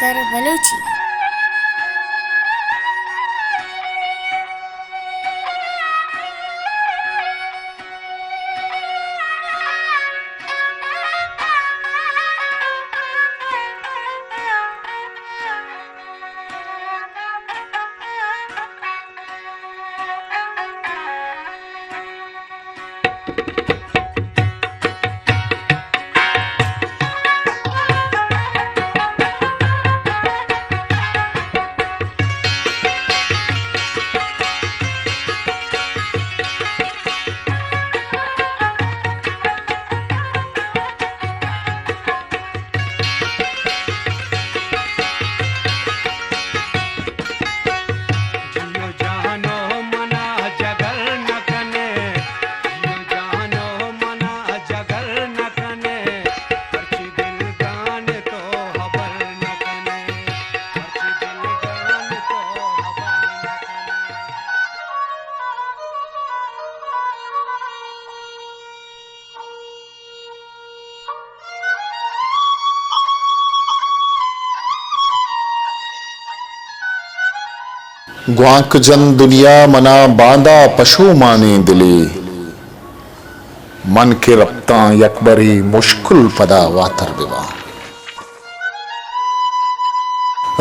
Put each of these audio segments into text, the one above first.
اختر بلوچی۔ گوانک جن دنیا منا باندا پشومانیں دلے، من کہ رپتاں یکبرے مشکل پدا واتر بباں۔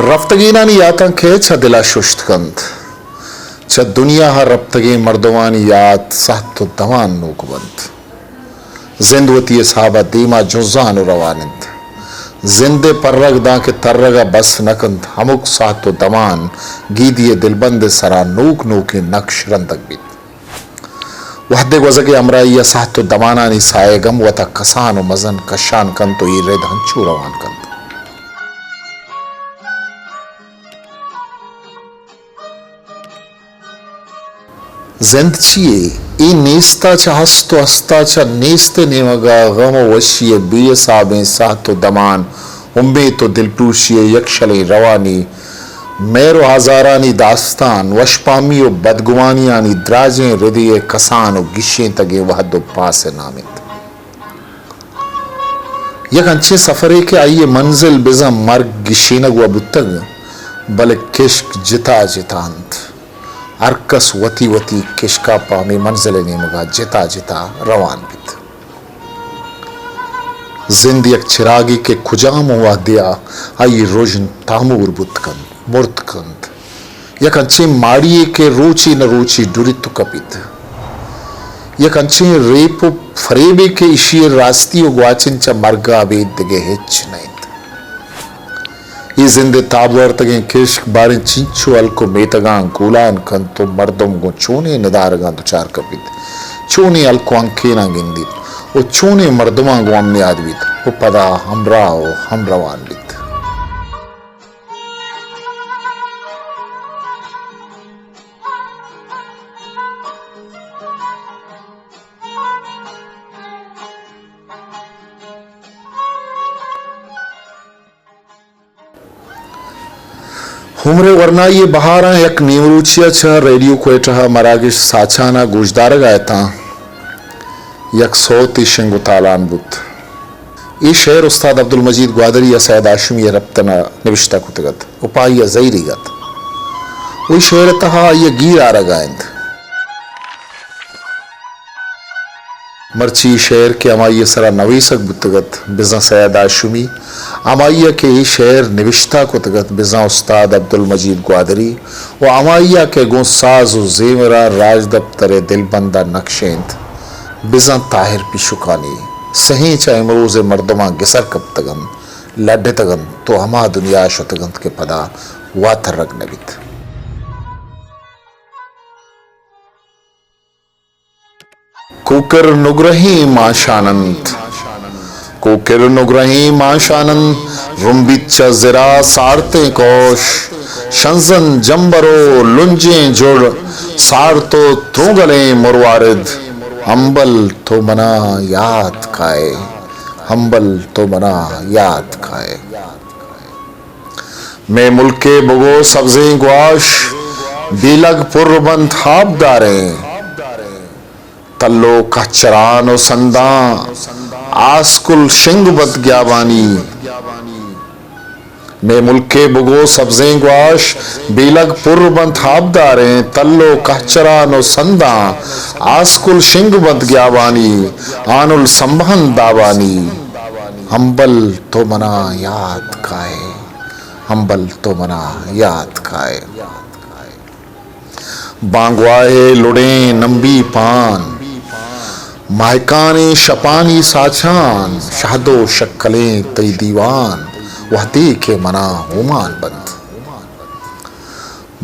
رپتگینانی یاتاں کئے چہ دلا ششت کنت؟ چہ دنیا ء رپتگیں مردمانی یات سہت و دمان نوک بنت۔ زند وتی ہساب ء دیما جنزان و روان انت۔ زند ء پرگ دانکہ ترگ ء بس نہ کنت، ہمک سہت و دمان گیدی ء دلبند ء سرا نوک نوکیں نکش رندگ بیت۔ وہدے گوزگ ء ہمراہی ء سہت و دمانانی ساہگ ہم وتا کسان و مزن کشان کنت و اے رد ہنچو روان کنت۔ زند چی یے؟ اے نیستا چہ ہست و ہستا چہ نیست ء نیمگا غم و وشی ء بے حسابیں ساہت و دمان، امیت و دلپروشی ء یکشلیں روانی، مہر و آزارانی داستان، وشپامی و بدگمانیانی دراجیں ردے ء کسان و گیشینتگیں وہد و پاس ء نام انت۔ یک انچیں سفرے کہ آئی ء منزل بزاں مرگ گیشینگ ء بوتگ، بلے کشک جتا جتا انت۔ ہر کس وتی وتی کشکا پہ ہمے منزل ء نیمگا جتا جتا روان بیت۔ زند یک چراگے کہ کجام وہدے ء آئی رژن تامور بوت کنت، مرت کنت۔ یک انچیں ماڑی یے کہ روچے نہ روچے ڈریت و کپیت۔ یک انچیں ریپ و فریبے کہ ایشی ء راستی و گواچن چہ مرگ ء ابید دگہ ہچ نہ انت۔ اے زند ء تاب وارتگیں کشک باریں چنچو ہلک و میتگاں گولان کنت و مردم گوں چونیں ندارگاں دچار کپیت، چونیں ہلک و ہنکیناں گندیت و چونیں مردماں گوں ہم نیاد بیت و پدا ہمراہ و ہمروان بیت۔ عمر ورنائی ء بہاراں یک نیمروچی ء چہ ریڈیو کوئٹہ ء مراگش ساچان ء گوشدارگ ء اتاں، یک سوتے شنگ و تالان بوت۔ اے شعر استاد عبدالمجید گوادری ء سید ہاشمی ء رپتن ء نبشتہ کتگ ات و پہ آئی ء زہیریگ ات و اے شعر ء تہا آئی ء گیر آرگ ء انت۔ مرچی اے شعر کہ ہمائی ء سرا نویسگ بوتگ ات، بزاں سید ہاشمی ہمائی ء کہ اے شعر نبشتہ کتگ ات، بزاں استاد عبدالمجید گوادری و ہمائی ء کہ گوں ساز و زیمر ء راجدپتر ء دلبند ء نکشینت، بزاں طاہر پیشکانی سہیں چہ امروز ء مردماں گسر کپتگ انت، لڈتگ انت و ہما دنیا ء شتگ انت کہ پدا واترگ نہ بیت۔ کوکر نگرہیں مانشان انت۔ کوکر نگرہیں مانشان انت۔ رمبیت چہ زرا سارتیں کوش۔ شنزن جمبر و لنجیں جڑ۔ سارت و ترونگلیں مروارد۔ ہمبل تو منا یات کائے۔ ہمبل تو منا یات کائے۔ مئے ملک ء بگو سبزیں گواش، بیلگ پر بنت ہابداریں۔ تلو کہچران و سنداں، آسکل شنگ بنت گیابانی۔ مئے ملک ءِ بگو سبزیں گواش، بیلگ پر بنت آبداریں، تل ءُ کہچران ءُ سنداں، آسکل شنگ بنت گیابانی، آنل سمبہنت دابانی۔ ہمبل تو منا یات کائے، ہمبل تو منا یات کائے۔ بانگواہ ءِ لڈیں نمبی پان، ماہکانیں شپانی ساچان، شہد ءُ شکلیں تئی دیوان، وہدے کہ منا اومان بنت۔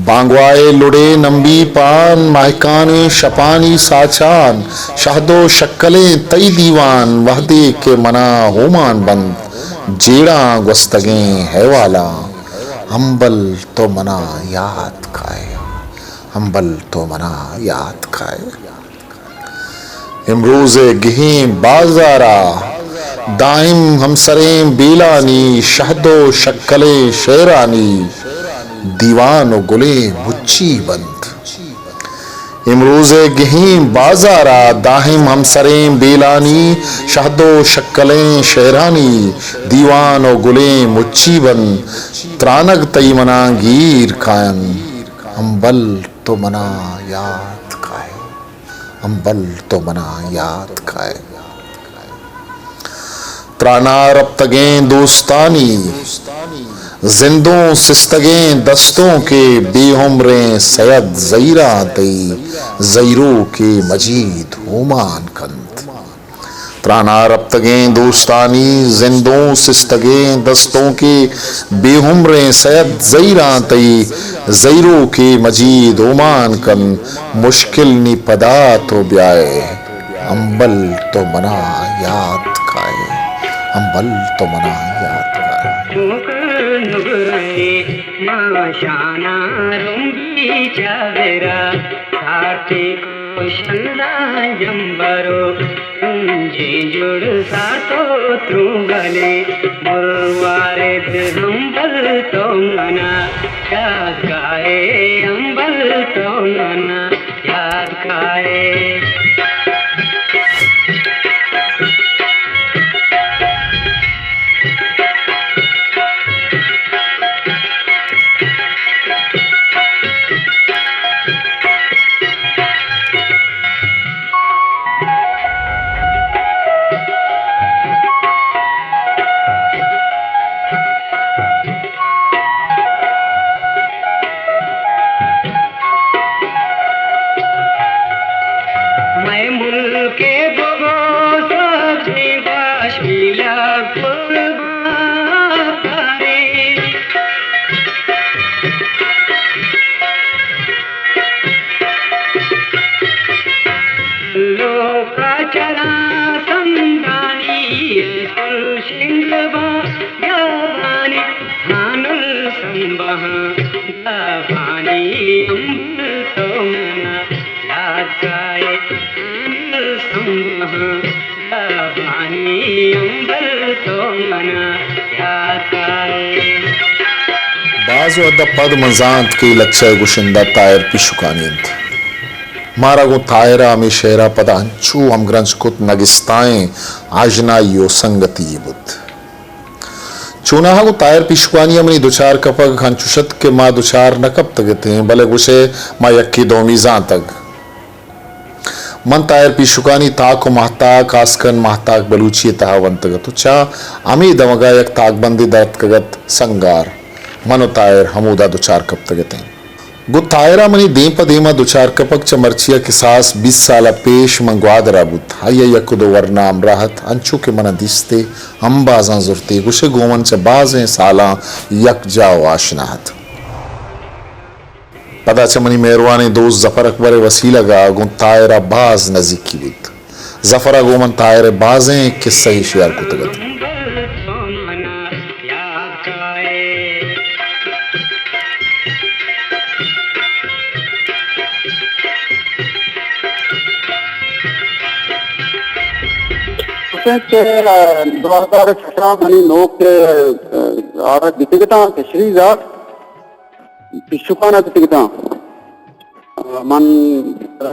بانگواہ ءِ لڈیں نمبی پان، ماہکانیں شپانی ساچان، شہد ءُ شکلیں تئی دیوان، وہدے کہ منا اومان بنت، جیڑاں گوستگیں ہیوالاں، ہمبل تو منا یات کائے۔ ہمبل تو منا یات کائے۔ امروز ءِ گہیں بازارا دائم ہمسریں بیلانی، شہد ءُ شکلیں شعرانی، دیوان ءُ گلیں مچی بنت۔ امروز ءِ گہیں بازارا دائم ہمسریں بیلانی، شہد ءُ شکلیں شعرانی، دیوان ءُ گلیں مچی بنت۔ ترانگ تئی منا گیر کاینت، ہمبل تو منا یات کائے، ہمبل تو منا یات کائے۔ ترانا رپتگیں دوستانی، زندوں سستگیں دستوں کہ، بے عمریں سید زہیراں تئی، زہیروکے مجید اومان کنت۔ ترانا رپتگیں دوستانی، زندوں سستگیں دستوں کہ، بے عمریں سید زہیراں تئی، زہیروکے مجید اومان کنت۔ مشکل نی پدا تو بیائے، ہمبل تو منا یات کائے، ہمبل تو منا یات کائے۔ نگرے ماشانا رنگی چادرا، ساٹی کوشندا جمبرو، جی جوڑ ساتو ترو گلے، مروارد ہمبل تو منا یاد کائے، ہمبل تو منا یاد کائے۔ مئے ملک ءِ بگو سبزیں گواش، بیلگ پر بنت آبدارے۔ لوکا چراں سندانی، کل شنگ با جوانی، ہانل سمبہاں جوانی، امبل تو منا یاد کائے، ہانل سمبہاں جوانی، امبل تو منا یاد کائے۔ باز وھد ءَ پد من زانت کہ اے لچہ ءِ گشندہ طاہر پیشکانی انت۔ مارا گوں طاہر ءَ ہمے شعر ءَ پدا انچو ہمگرنچ کت، نگستائیں آژنائی ءُ سنگتی یے بوت۔ چوناہا گوں طاہر پیشکانی ءَ منی دچار کپگ انچوش ات کہ ما دچار نہ کپتگ اتیں، بلے گوشئے ما یکے دومی زانتگ۔ من طاہر پیشکانی تاک ءُ ماہتاک، ہاسکن ماہتاک بلوچی ءِ تہا ونتگ ات ءُ چہ ہمے دمگ ءَ یک تاکبندے در اتکگ ات سنگار۔ من ءُ طاہر ہمودا دچار کپتگ اتیں۔ گوں طاہر ءَ منی دیم پہ دیم ءَ دچار کپگ چہ مرچی ءَ کساس بیست سال ءَ پیش من گوادر ءَ بوت۔ آئی ءَ یک ءُ دو ورنا ہمراہ ات، انچو کہ من ءَ دیستے، امبازاں زرتے، گوشئے گوں من چہ بازیں سالاں یکجاہ ءُ آشنا ات۔ پدا چہ منی مہروانیں دوست ظفر اکبر ءِ وسیلگ ءَ گوں طاہر ءَ باز نزیکی بوت۔ ظفر ءَ گوں من طاہر ءِ بازیں کسہ ئے شیئر کتگ ات۔ گوشنت کہ دو ہزار شش ءَ منی نوک آرگ بیتگ اتاں، تشریح دات۔ پیشوکان ءَ کتگ اتاں۔ من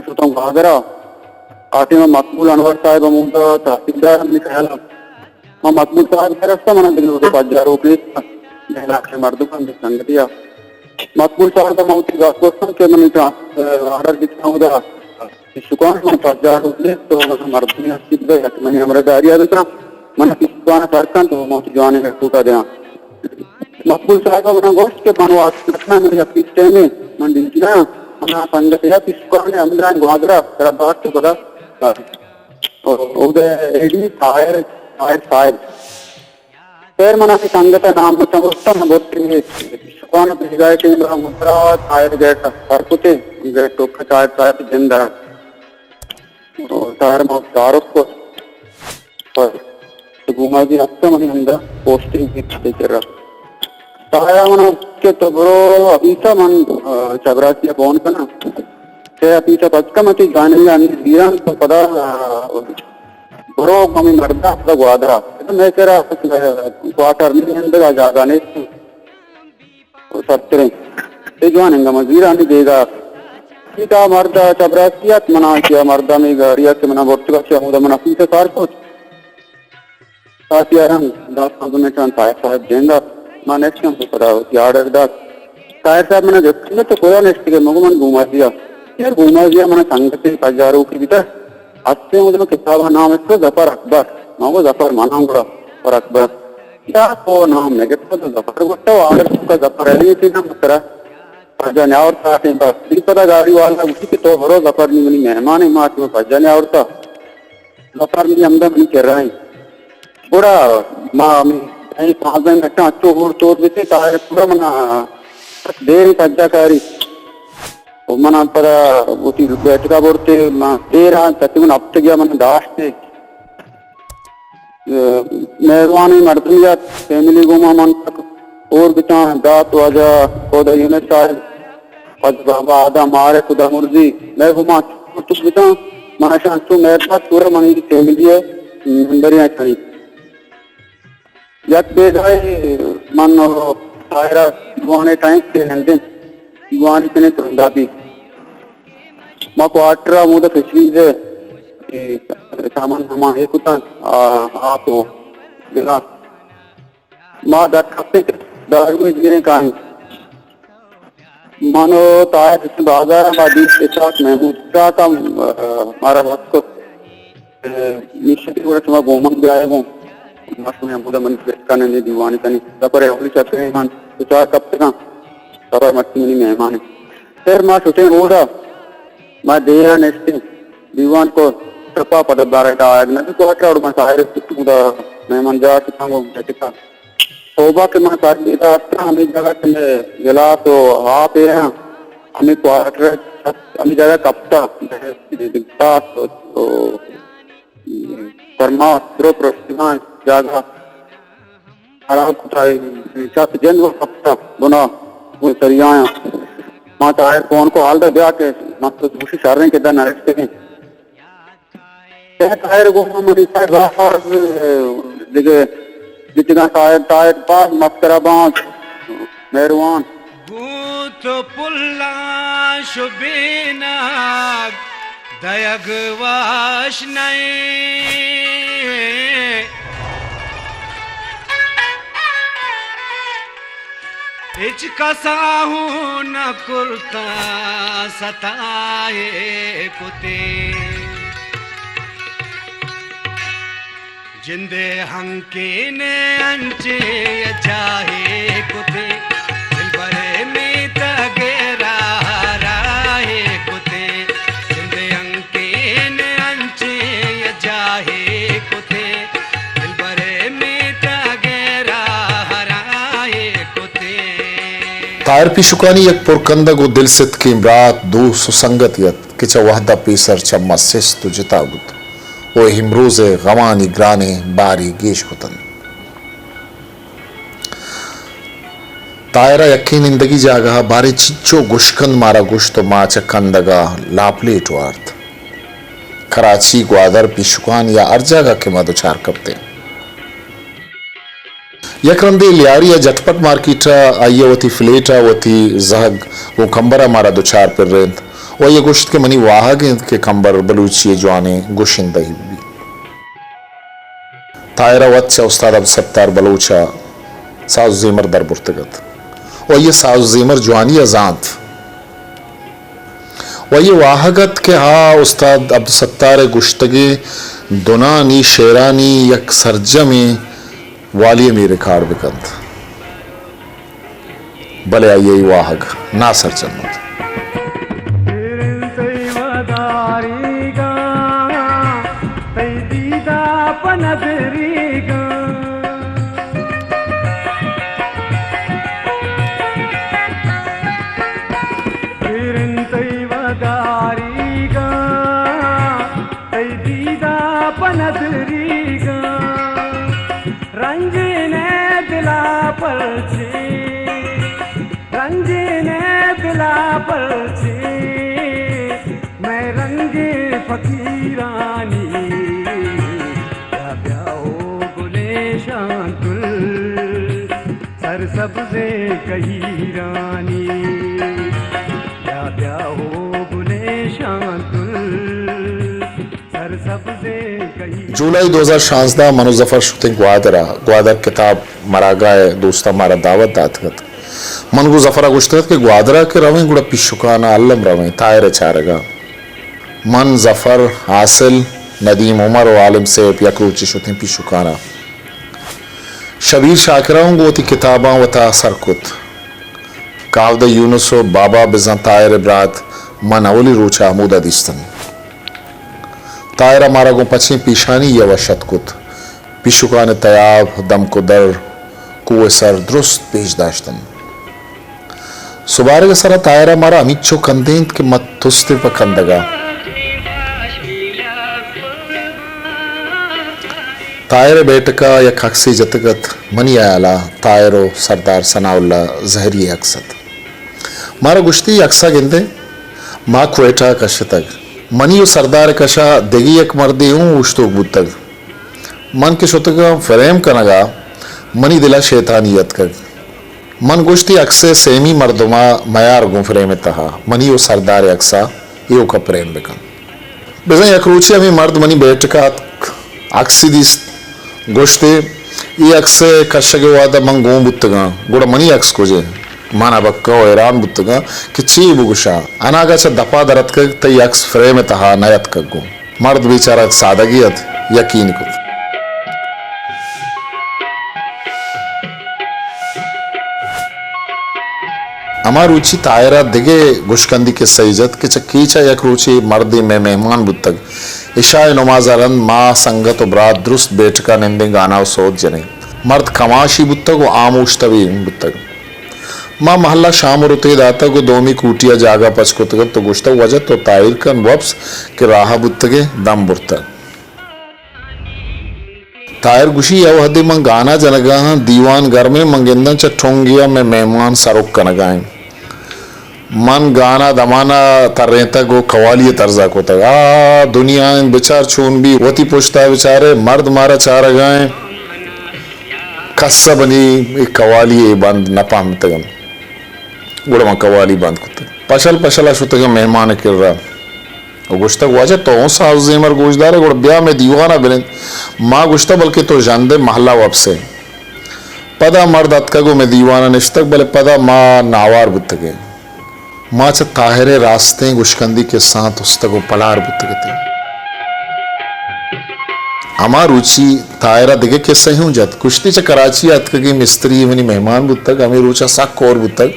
شتاں گوادر ءَ۔ آ ٹائم ءَ مقبول انور صاحب ہمودا تحصیلدار، منی خیال ءَ۔ من مقبول صاحب ءَ رستہ، من دگہ وتی پجاروک نیست۔ علاقہ مردم ہم سنگتی ء مقبول صاحب ء من وتی گپ گوشتم کہ منی ٹرانسفر آرڈر بیتگ اودا، شکان من پجار روچ تو من مردمی ہستی بہ یک منی ہمراہ داری ء بکن، من شکان سر کن تو من وتی جوانیں رپورٹ ء دیاں۔ مقبول صاحب ء من گوشت کہ من واسطہ نہ کناں، منی اپیس ٹائم ء من ڈیوٹی ء، من سنگت ء شکان ء ہمدان گوادر ء ترا بات تو پدا اودا ایڈی طاہر، طاہر صاحب۔ خیر، من ہمے سنگت ء نام بچم گوشتم، من برتے شکان ء بیگاہ ٹیم را مدرا طاہر گیٹ ء سر کتے، گیٹ ٹوک ء طاہر صاحب جند ء طاہر ما تعارف کت۔ پر گومازی ہفتہ منی ہمدا پوسٹنگ بیت تئی کرا۔ طاہر ء من کہ تو برو ابیتا من، آ، چبراسی ء فون کناں۔ کہ اپیتا پچ کم تی جوائننگ ء ہمے زیران تو پدا، آ، برو ہمے مرد ء پدا گوادر ء۔ مئے کرا کوارٹر نی ہندگا جاگہ نیست۔ و سرتریں۔ اے جوان انگا مزیرانی بیگا۔ اے تا مرد چبراسی ات، منا کہ مرد ہمے گاڑی ات کہ منا برتگا چہ ہمودا منا پیسہ سار کت۔ ساتی آرام دات پانزدہ منٹ آن طاہر صاحب جنگ ات۔ ما نشتم تو پدا وتی آرڈر دات۔ طاہر صاحب منا جست کنت تو کجا نشتگے؟ مگو من گومازیا۔ یار گومازیا منا سنگتے پجاروکی بیتا۔ ہستے مجھے کتاب نام اس کو ظفر اکبر۔ مگو ظفر منا گڑا ظفر اکبر۔ یا تو نام نہ گپت تو ظفر گپت و آرڈر تو کا ظفر علی تھی نام ترا۔ پجا نیاورتا ٹیم پاس۔ دی پدا گاڑی والا گوشی کہ تو برو ظفر نی منی مہمان ما تو پجا نیاورتا۔ ظفر نی ہمدا منی کرا ہیں۔ گڑا ما ہمیں پانزدہ منٹ اچو ہور تور بیتے طاہر پورا منا دیر پجا کاری۔ و منا پدا وتی بیٹکا برتے، ما دیر آن تقریباً ہفتگیا من داشتے۔ مہروانیں مردمے ات، فیملی گوما من تک ہور بتاں، دات واجہ کودا یونس صاحب، واجہ بابا آدم عارف خدا مرزی، مئے گوما چک بتاں، من اشاں چو مہر دات پورا منی فیملی ء ممبریاں کنی۔ یک بیگاہے من و طاہرا دیوانے ٹائم کہ نندیں، دیوانی کنے ترنداتی۔ ما کوارٹر ء ہمودا فشریز ء اے سامان ہما اے کتاں، آ، آپ و گلاس۔ ما در کپتیں کہ دارو ء زیریں کائیں۔ من و طاہر رسیں بازار ء، ما دیست اسحاق محمود اسحاق ہم، آ، مارا وت کت۔ نشتی گڑا شما گومن بیائے گوں۔ ما شمئے ہمودا منی پریس کنندے دیوان کنی۔ سفر اولی چکرے من دچار کپتگاں۔ سفر مرچی منی مہمان۔ خیر ما شتیں اودا۔ ما دیرا نشتیں۔ دیوان کو ٹپا پدا بارہ تا آیگ نہ کوارٹر اور ما ساحر ہمودا مہمان جا شتاں گوں جتکا۔ صوبہ کہ من سر بیتا اتکاں ہمے جگہ کہ مئے گلاس و آپ اے ہاں۔ ہمے کوارٹر ہمے جگہ کپتا۔ گلاس و پرماس درو پرشتگاں جاگہ خراب کتا، چت جند و کپتا بنا گوں سریایاں۔ ما طاہر فون کو حال دا بیا کہ من تو دوشی شریں کہ دا نرشتگیں۔ اے طاہر گوں منی سر باز دگہ بیتگاں، طاہر، طاہر باز مسکرا باں، مہروان۔ گوں تو پلاں شبینگ دئیگ وش نئے۔ ہچ کسا ہوں نہ کرتا ستائے کتے۔ جندے ہنکین انچیں اجاہے کتے، دلبرے میتگے راہ راہے کتے۔ جندے ہنکین انچیں اجاہے کتے، دلبرے میتگے راہ راہے کتے۔ طاہر پیشکانی یک پرکندگ و دلستکیں برات، دوست و سنگتے ات کہ چہ وہدا پیسر چہ ما سست و جتا بوت۔ و امروز ء غمانی گرانیں بارے گیش کت انت۔ طاہر ء یکیں نندگی جاگہ ء باریں چنچو گوشکند مارا گوشت و ما چہ کندگ ء لاپ لیٹ وارت۔ کراچی، گوادر، پیشکان یا ہر جاگہ کہ ما دچار کپتیں۔ یک رندے لیاری ء جٹ پٹ مارکیٹ ء آئی ء وتی فلیٹ ء وتی زہگ گوں کمبر ء مارا دچار پرینت و آئی ء گوشت کہ منی واہگ انت کہ کمبر بلوچی ء جوانیں گشندہے بہ بیت۔ طاہر ء وت چہ استاد عبدالستار بلوچ ء ساز و زیمر در برتگ ات و آئی ء ساز و زیمر جوانی ء زانت و آئی ء واہگ ات کہ آ استاد عبدالستار ء گوشتگیں دنانی شعرانی یک سرجمیں والیمی ریکارڈ بہ کنت، بلے آئی ء اے واہگ ناسرجم ات۔ تئی دیدا پہ ندریگاں، رنگین ء دلا پرچے، رنگین ء دلا پرچے، مئے رنگیں فقیرانی، بیا بیا او گلیں شانتل، سرسبزیں کہیرانی، بیا بیا او گلیں شانتل، جولائی دو ہزار شانزدہ من و ظفر شتیں گوادر ء۔ گوادر کتاب مراگاہ ء دوستاں مارا دعوت داتگ ات۔ من گوں ظفر ء گوشتگ ات کہ گوادر ء کہ رویں گڑا پیشکان ء الم رویں، طاہر ء چارگ ء۔ من، ظفر، حاصل، ندیم عمر و عالم سیف یک روچے شتیں پیشکان ء۔ شبیر شاکر ء اوں گوں وتی کتاباں وتا سر کت۔ کاہدہ یونس و بابا بزاں طاہر ء برات من اولی روچ ء ہمودا دیستنت۔ طاہر ء مارا گوں پچیں پیشانی ء وش اتک کت۔ پیشکان ء تیاب، دمک و در، کوہ ء سر درست پیش داشتنت۔ سبارگ ء سرا طاہر ء مارا ہمینچو کندینت کہ ما تستیں پہ کندگ ء۔ طاہر ء بیٹک ء یک اکسے جتگ ات، منی ہیال ء طاہر و سردار ثناء اللہ زہری ء اکس ات۔ مارا گوشتی، اکس ء گندے، ما کوئٹہ ء کشتگ۔ منی و سردار ء کش ء دگہ یک مردے اوں اوشتوک بوتگ۔ من کہ شتگاں فریم کنگ ء، منی دل ء شیطانی اتکگ۔ من گوشتی، اکس ء سیمی مردم ء میار گوں فریم ء تہا منی و سردار ء اکس ء ایوک ء پریم بکن۔ بزاں یک روچے ہمے مرد منی بیٹک ء اتک، اکسی دیست، گوشت ئے، اے اکس ء کشگ ء وہد ء من گون بوتگاں، گڑا منی اکس کج ء؟ من ہبکہ و حیران بوتگاں کہ چے بگوشاں۔ اناگہ چہ دپ ء در اتکگ، تئی اکس فریم ء تہا نہ اتکگ گوں۔ مرد بیچارہ سادگی ات، یقین کت۔ ہما روچی طاہر ء دگہ گوشکندی کسہ ئے جت کہ چہ کیچ ء یک روچے مردے مئے مہمان بوتگ۔ عشاء ء نماز ء رند ما سنگت و برات درست بیٹک ء نندیں گانا و سوت جنیں۔ مرد کماشی بوتگ و آموش تبی بوتگ۔ ما محلہ شام و رتے داتگ و دومی کوٹی ء جاگہ پچ کتگ ات و گوشتگ، واجہ تو تاہیر کن وپس کہ راہ ء بوتگ ئے دم برتگ۔ طاہر گوشی، اے وہدے من گانا جنگا آں، دیوان گرمیں، من گنداں چہ ٹنگے ء مئے مہمان سرک کنگا انت۔ من گانا دمانا ترینتگ و قوالی ء طرزا کتگ۔ آ دنیا انت، بچار چون بی، وتی پشتا بچارے، مرد مارا چارگا انت۔ کس ء منی اے قوالی ء بند نہ پہمتگ انت۔ گڑا من قوالی بند کتگ۔ پشل پشل ء شتگاں مہمان ء کرا۔ و گوشتگ، واجہ تو اوں ساز و زیمر گوشدارے، گڑا بیا مئے دیوان ء بنند۔ ما گوشتگ، بلکیں تو ژند ئے، محلہ وپس ئے۔ پدا مرد اتکگ و مئے دیوان ء نشتگ، بلے پدا ما ناوار بوتگیں۔ ما چہ طاہر ء راستیں گوشکندی کسہاں تستگ و پلار بوتگ اتیں۔ ہما روچی طاہر ء دگہ کسہ اوں جت۔ گوشتی، چہ کراچی ء اتکگیں مستری منی مہمان بوتگ، ہمے روچ ء سک ہور بوتگ۔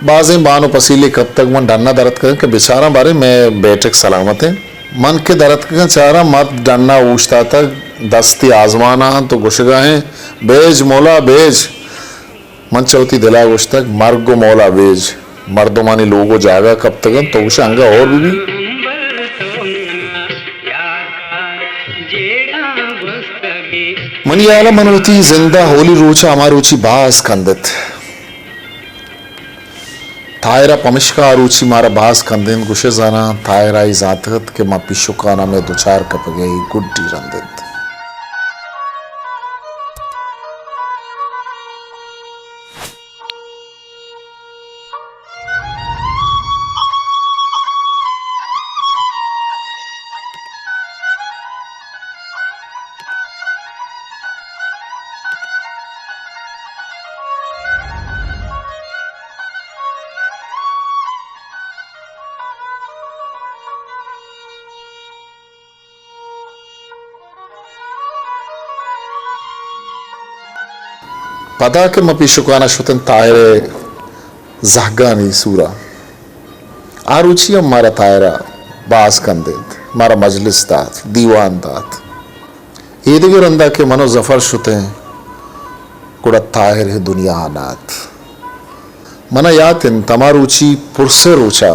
بازیں بان و پسیلے کپتگ، من ڈن ء در اتکگاں کہ بچاراں باریں مئے بیٹک سلامت انت۔ من کہ در اتکگاں چاراں مرد ڈن ء اوشتاتگ، دستی آزمان ء انت و گوشگا انت، بیج مولا بیج۔ من چہ وتی دل ء گوشتگ، مرگ و مولا بیج، مردمانی لوگ و جاگہ کپتگ انت، تو گوشے انگہ ہور بہ بی؟ منی ہیال ء من وتی زند ء اولی روچ ء ہما روچی باز کندت۔ طاہر ء پمشکا آ روچی مارا باز کندینت، گوشے زاناں طاہر ء اے زانتگ ات کہ ما پیشکان ء مئے دچار کپگ ء اے گڈی رند انت۔ پدا کہ ما پیشکان ءَ شتیں طاہر ءِ زہگانی سور ءَ، آ روچی ہم مارا طاہر ءَ باز کندینت، مارا مجلس دات، دیوان دات۔ ایدگہ رندا کہ من و ظفر شتیں، گڑا طاہر ءِ دنیا ءَ نہ ات۔ منا یات انت، ہما روچی پرس ءِ روچا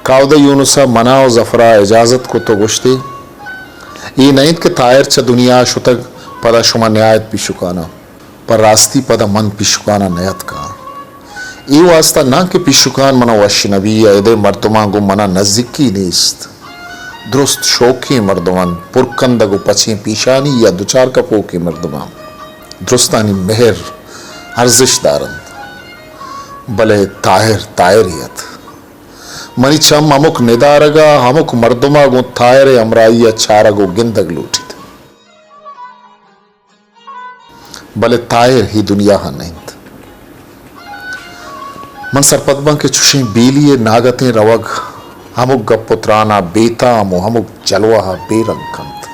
کاودہ یونس ءَ منا و ظفر ءَ اجازت کت و گوشتی، اے نہ انت کہ طاہر چہ دنیا ءَ شتگ، پدا شما نیایت پیشکان ءَ۔ پہ راستی پدا من پیشکان ءَ نیاتکاں۔ اے واستا ناں کہ پیشکان منا وش نبی یا ادے مردماں گوں منا نزیکی نیست۔ درست شوکیں مردم انت، پرکندگ و پچیں پیشانی یا دچار کپوکیں مردماں۔ درستانی مہر ارزشت دارنت۔ بلے طاہر طاہرے ات۔ منی چم ہمک ندارگ ءَ، ہمک مردم ءَ گوں طاہر ءِ ہمراہی ءَ چارگ و گندگ لوٹیت۔ بلے طاہر اے دنیا ءَ نہ انت۔ من سرپد باں کہ چشیں بیلی ءِ ناگتیں روگ ہمک گپ و تران ءَ بے تام و ہمک جلوہ ءَ بے رنگ کنت۔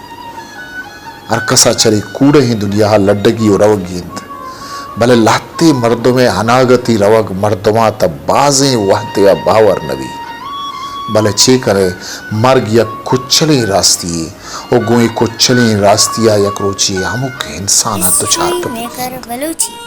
ہر کس ءَ چرے کوڑہیں دنیا ءَ لڈگی و روگی انت، بلے لہتے مردم ءِ اناگتی روگ مردماں تہ بازیں وہدے ءَ باور نبی۔ بلے چے کنئے، مرگ یک کچلیں راستی یے و گوں اے کچلیں راستی ءَ یک روچے ہمک انسان ءَ دچار کپیت۔